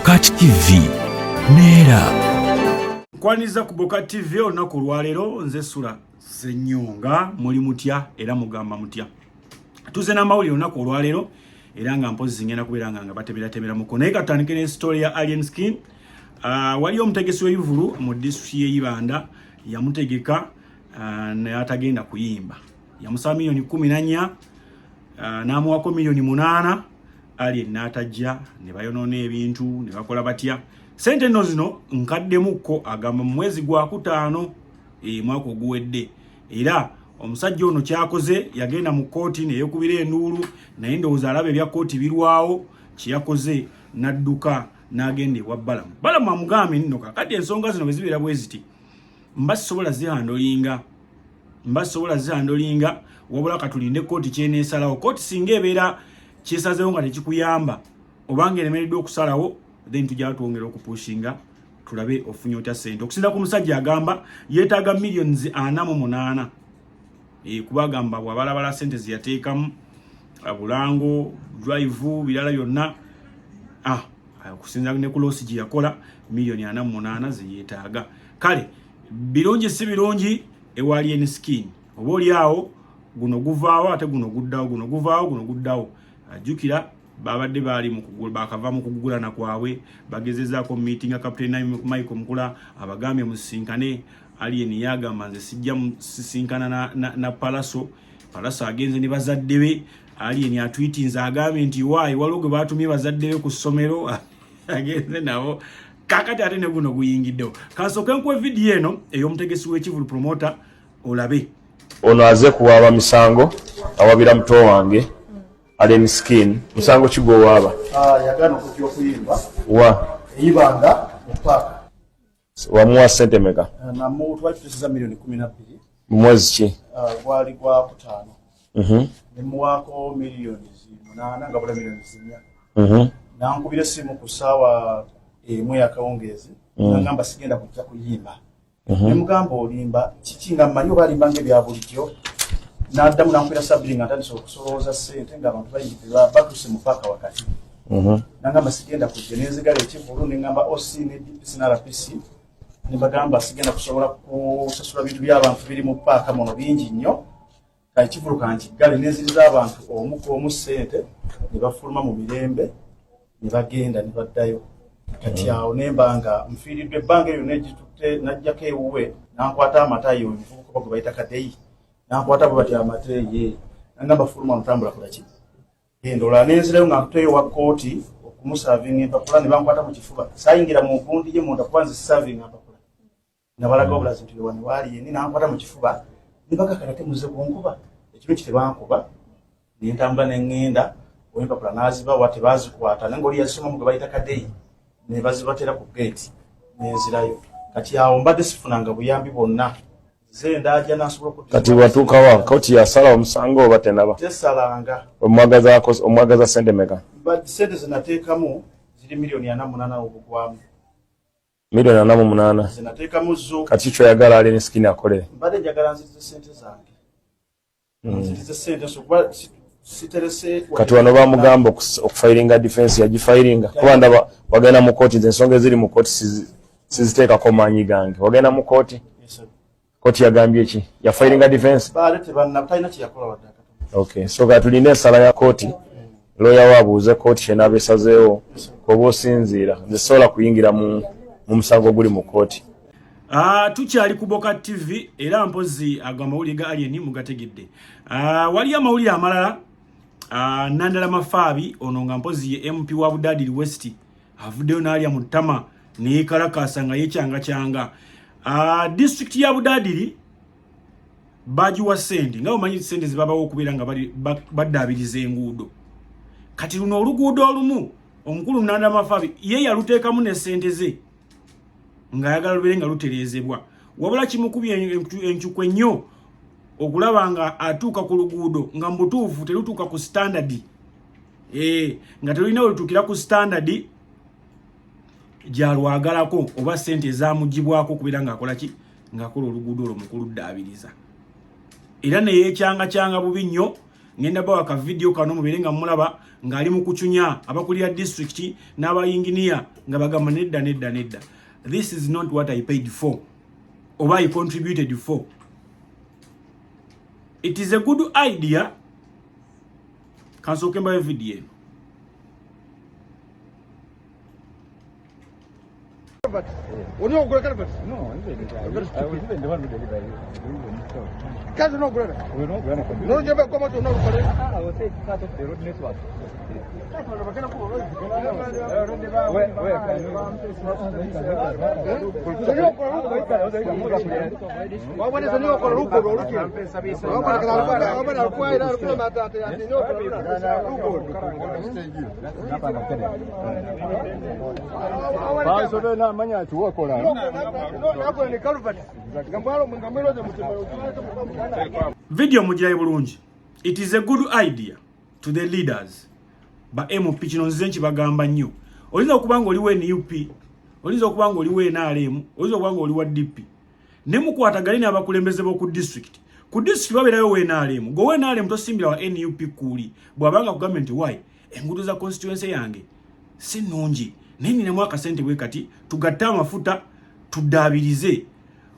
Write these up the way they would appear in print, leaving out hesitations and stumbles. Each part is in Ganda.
Bokat TV neera. Nkwaniza ku Bokat TV olunaku olwaleero, nze Sula Ssenyonga. Muli mutya era mugamba mutya? Tuze n'amawulire olunaku olwaleero era nga mpozi ngenda kubeera nga batemeratemeramuko, naye katutandike ne story ya Alien Skin. Waliyo omutegesi w'ebivulu mu disitulikiti y'e Ibanda yamutegeka, naye atagenda kuyimba. Yamusaba miliyoni 14, n'amuwako miliyoni 8. Alien n'atajja ne bayonoona ebintu ne bakola batya. Sente nno zino nkaddemukko, agamba mu mwezi gwakutaano mwaka oguwedde. Era omusajja ono kyakoze, yagenda mu kkooti neyekubira enduulu, naye ndowooza alaba ebya kkooti birwawo. Kyeyakoze, n'adduka n'agenda ewa Balamu. Balamu amugambye nno, kakati ensonga zino bwe zibeera bwe ziti, mba sisobola zihandlinga, mba sisobola zihandlinga, wabula katulinde kkooti kyeneesalawo. Kkooti singa ebeera kyesazeewo nga tekikuyamba obanga eremereddwa okusalawo, then tujja twongera okupushinga tulabe ofunye otya sente. Okusinza ku musajja, agamba yeetaaga millions 48, kuba agamba bw'abalabala sente zeyateekamu, bulango, drive, birala byonna, okusinza ne ku loss gye yakola, miliyoni 48 zeyeetaaga. Kale birungi si birungi ewa Alien Skin, oba oli awo guno guvaawo ate guno guddawo, guno guvaawo, guno guddawo. Ajjukira babadde baali bakava mu kugulana kwabwe, bagezezaako meeting. Captain Michael Mukula abagambye musisinkane. Alien yagamba, nze sijja sisinkana na Palaso. Palaso agenze ne bazadde be. Alien atwitinze, agambye nti waayi waliwo gwe batumye bazadde be ku ssomero, agenze nabo. Kakati ate ne guno guyingiddewo. Kansooke nkuwe vidiyo eno ey'omutegesi w'ekivulu, promoter, olabe. Ono aze kuwaaba misango, awabira muto wange Alien Skin. Musango ki gwowaaba? Yagaana okujja okuyimba. Wa? Eyibanga mu paaka. Wamuwa sente meka? Namu twali tutusiza miliyoni 12. Mu mwezi ki? Gwali gwa kutaano. Nemuwaako miliyoni 8 nga bula miliyoni 4. Nankubira essimu ku ssaawa 1 yakawungeezi, nagamba sigenda kujja kuyimba. Nemugamba, olimba kiki? Nga mmanyi oba alimba nga ebya bulijjo. Naddamu nankubira 2:00 nga ntandise okusolooza ssente, ng'abantu bayingidde, batuuse mu paaka wakati. Nangamba sigenda kujja, nenzigala ekivulu, neŋŋamba OC ne DPC ne RPC, nebagamba sigenda kusobola kusasula bintu by'abantu biri mu paaka muno bingi nnyo, ekivulu kankiggale. Nenziriza abantu omu ku omu ssente ne bafuluma mu mirembe ne bagenda ne baddayo. Kati awo nemba nga nfiiriddwa ebbanga eryo negitutte. Najjako ewuwe, nankwata amatayi, omuvubuka gwe bayita Kadeyi, nankwata bwe bati amate ye, nangamba fuluma, notambula kolaki, genda. Olala nenzirayo nga ntuteyo wa kooti okumuservinga empapula, ne bankwata mu kifuba. Sayingira mu gundi ye munda kuba nze siservinga mpapula. Nabalaga obulazi nti wano waali yeni. Nankwata mu kifuba, nebagakala temuze kunkuba ekiro ki, tebankuba. Nentambula neŋŋenda owempapula nazibawa, tebazikwata, naye ngaoli yazisomamu gwe bayita Kadeyi, ne bazibatera ku geeti, nenzirayo. Kati awo mbadde sifunanga buyambi bwonna, nze ndaja nasobola okuddiza. Kati watuukawa? Kooti yasala omusango oba tenaba? Tesalanga. Omwagaza sente meka? Sente zenateekamu ziri miliyoni 48 obugwamu. Miliyoni 48? Zenateekamu zo. Kati kyoyagala Alien Skin akole? Mbadde njagala nzirize sente zange, nzirize sente so kuba siterese. Kati wano bamugamba okufilinga defense, yagifilinga? Kuba ndaba wagenda mu kooti, nze ensonga eziri mu kooti siziteekako maanyi gange. Wagenda mu kooti? Yes, sir. Kooti yagambye ki? Yafilinga defense? Baale tebanna, talina kyeyakola wadde akatono. Okay, so katulinde ensala ya kooti, looya we abuuze kooti kyenaaba esazeewo oba osinziira. Nze sobola kuyingira mu musango oguli mu kooti. Tukyali ku Boka TV era mpozi ago amawulire ga Alien mugategedde. Waliyo amawulire amalala. Nandala Mafaabi ono nga mpozi ye MP wa Budadiri West avuddeyo n'alya mu ttama neyekalakasa nga yekyangakyanga. Disitulikiti ya Budadiri bagiwa ssente, nga omanyi ssente zebabawo okubeera nga baddaabiriza enguudo. Kati luno oluguudo olumu omukulu Nandala Mafaabi ye yaluteekamu ne ssente ze ng'ayagala lubeere nga lutereezebwa, wabula kimukubye encukwe nnyo okulaba nga atuuka ku luguudo nga mu butuufu terutuuka ku standard, nga terulina we lutuukira ku standard gyalwagalako oba ssente ezamugibwako okubeera ng'akola ki, ng'akola oluguudo olwo mukulu ddaabiriza. Era neyeekyangakyanga bubi nnyo. Ngenda bawa ka video kano mubeere nga mulaba ng'ali mu kucunya abakulira disitulikiti n'abayinginiya nga bagamba nedda nedda nedda, this is not what I paid for oba I contributed for. It is a good idea. Kansooke mbayo video eno. Video mugirayo bulungi. It is a good idea to the leaders ba MP. Kino nzize nkibagamba nnyo. Oyinza okuba nga oliwo NUP, oyinza okuba nga oliwo NRM, oyinza okuba nga oliwa DP, ne mukwatagane n'abakulembeze b'oku district. Ku district babeerayo wa NRM. Gwe wa NRM tosimbira wa NUP kuuli bw'abanga kugambye nti why enguudo za constituency yange si nnungi, naye ninamu akasente bwe kati, tugatte amafuta tuddaabirize.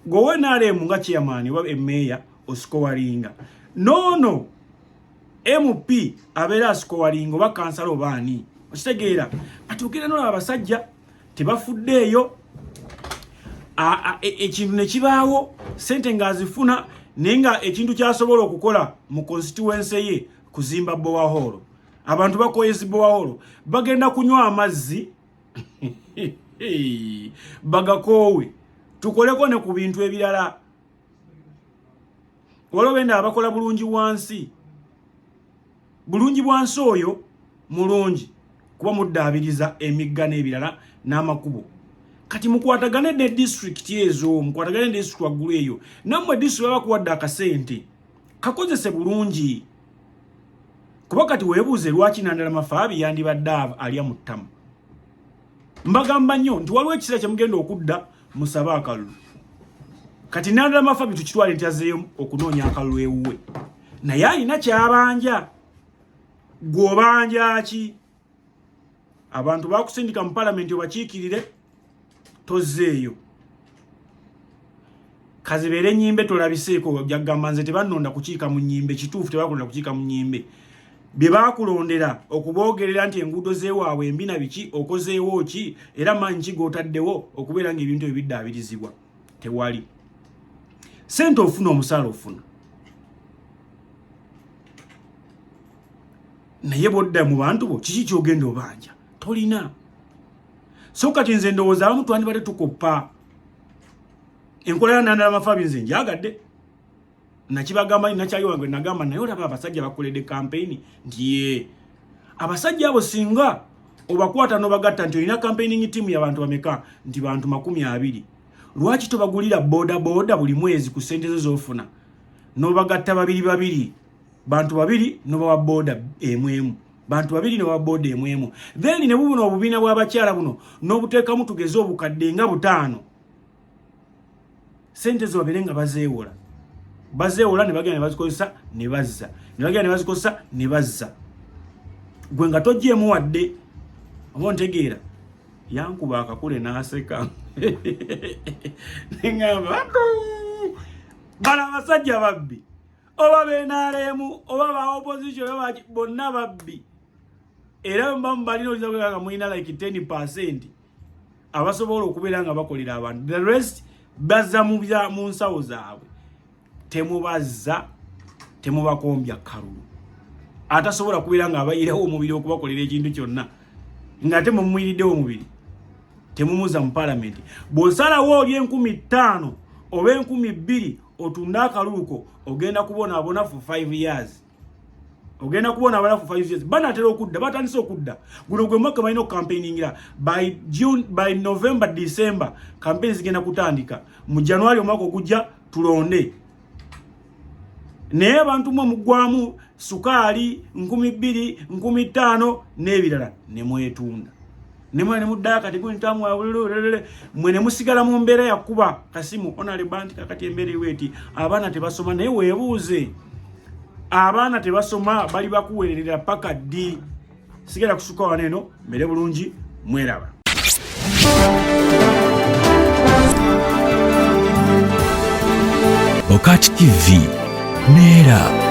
Gwe wa NRM nga chairman oba emmeeya osikowalinga noono MP abeera asikowalinga oba kansala oba ani, okitegeera? Ati ogenda nolaba abasajja tebafuddeeyo, ekintu ne kibaawo, sente ng'azifuna, naye nga ekintu kyasobola okukola mu constituency ye kuzimba borehole. Abantu bakoye zi borehole, bagenda kunywa amazzi bagakoowe. Tukoleko ne ku bintu ebirala. Waliwo benda abakola bulungi wansi, bulungi bwansi oyo mulungi kuba muddaabiriza emigga n'ebirala n'amakubo. Kati mukwatagane ne disitulikiti ezo, mukwatagane ne disitulikiti waggulu eyo. Nammwe disitulikiti baba bakuwadde akasente, kakozese bulungi. Kuba kati weebuuze lwaki Nandala Mafaabi yandibadde alya mu ttama. Mbagamba nnyo nti waliwo ekiseera kye mugenda okudda musabe akalulu. Kati Nandala Mafaabi tukitwale nti azzeeyo okunoonya akalulu ewuwe, naye alina kyabanja. Gw'obanja ki? Abantu bakusindika mu palamenti obakiikirire, tozzeeyo. Kazibeere ennyimbe tolabiseeko, ojja nze tebannonda kukiika mu nnyimbe. Kituufu, tebakulonda kukiika mu nnyimbe. Bye baakulondera okuboogerera nti enguudo z'ewaabwe embi na biki, okozeewo ki? Era maanyi ki g'otaddewo okubeera ng'ebintu ebyo biddaabirizibwa? Tewali sente, ofuna omusaala ofuna, naye bwodda mu bantu bo kiki kyogenda obanja? Tolina. So kati nze ndowooza abamu twandibadde tukoppa enkola ya Nandala Mafabi. Nze njagadde nakibagamba nakyali wange, nagamba naye olaba abasajja bakoledde campaign nti ye abasajja abo singa obakwata n'obagatta nti olina campaigning team y'abantu bameka, nti bantu 20, lwaki tobagulira boda boda buli mwezi ku ssente zo z'ofuna, n'obagatta babiri babiri, bantu babiri n'obawa boda emu emu, bantu babiri n'obawa boda emu emu, then ne bubuno obubiina bw'abakyala buno n'obuteekamu tugeze obukadde nga 5, sente zo babeere nga bazeewola, bazeewola ne bagenda ne bazikozesa ne bazza, ne bagenda ne bazikozesa ne bazza, gwe nga togyemu wadde. Oba ontegeera? Yankuba akakule n'aseka, neŋŋamba bano abasajja babbi, oba be NRM oba ba opposition oba bonna babbi. Era mba balina oyinza nga mulina like 10% abasobola okubeera nga bakolera abantu, the rest bazza mu nsawo zaabwe. Temubazza, temubakombya kalulu. Atasobola kubeera nga abayirawo omubiri okubakolera ekintu kyonna ng'ate mumuyiriddewo omubiri, temumuza mu palamenti. Bw'osalawo oli 5000 oba 2000 otunde akaluluko, ogenda kubonaabona for 5 years, ogenda kubonaabona for 5 years. Banatera okudda, batandise okudda. Guno gwe mwaka balina okucampaigningira. By June, by November, December campaign zigenda kutandika. Mu January omwaka ogujja tulonde. Naye abantu mwe muggwamu sukaali 2000, 5000 n'ebirala ne mwetunda nemwe ne muddayo kati guntamwabulululule mwe ne musigala mu mbeera yakuba kasimu onale banti. Kakati embeera eriwo eti, abaana tebasoma. Naye weebuuze Abaana tebasoma, bali bakuweererera paka ddi? Sigenda kusuka wano eno, mere bulungi, mweraba. Bokat TV neera.